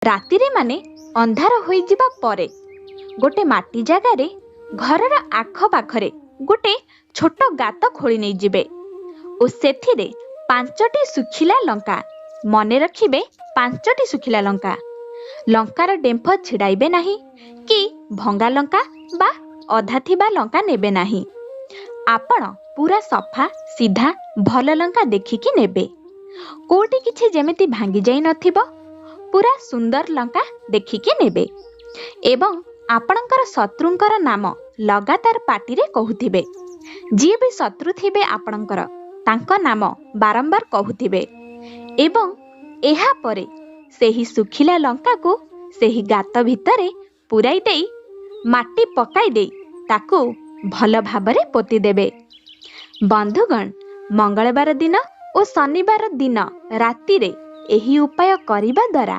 ରାତିରେ, ମାନେ ଅନ୍ଧାର ହୋଇଯିବା ପରେ ଗୋଟେ ମାଟି ଜାଗାରେ ଘରର ଆଖପାଖରେ ଗୋଟେ ଛୋଟ ଗାତ ଖୋଳି ନେଇଯିବେ ଓ ସେଥିରେ 5ଟି ଶୁଖିଲା ଲଙ୍କା, ମନେ ରଖିବେ 5ଟି ଶୁଖିଲା ଲଙ୍କା, ଲଙ୍କାର ଡେମ୍ଫ ଛିଡ଼ାଇବେ ନାହିଁ କି ଭଙ୍ଗା ଲଙ୍କା ବା ଅଧା ଥିବା ଲଙ୍କା ନେବେ ନାହିଁ। ଆପଣ ପୁରା ସଫା ସିଧା ଭଲ ଲଙ୍କା ଦେଖିକି ନେବେ, କୋଉଠି କିଛି ଯେମିତି ଭାଙ୍ଗି ଯାଇ ନଥିବ, ପୁରା ସୁନ୍ଦର ଲଙ୍କା ଦେଖିକି ନେବେ ଏବଂ ଆପଣଙ୍କର ଶତ୍ରୁଙ୍କର ନାମ ଲଗାତାର ପାଟିରେ କହୁଥିବେ। ଯିଏ ବି ଶତ୍ରୁ ଥିବେ ଆପଣଙ୍କର, ତାଙ୍କ ନାମ ବାରମ୍ବାର କହୁଥିବେ ଏବଂ ଏହାପରେ ସେହି ଶୁଖିଲା ଲଙ୍କାକୁ ସେହି ଗାତ ଭିତରେ ପୁରାଇ ଦେଇ ମାଟି ପକାଇ ଦେଇ ତାକୁ ଭଲ ଭାବରେ ପୋତିଦେବେ। ବନ୍ଧୁଗଣ, ମଙ୍ଗଳବାର ଦିନ ଓ ଶନିବାର ଦିନ ରାତିରେ ଏହି ଉପାୟ କରିବା ଦ୍ୱାରା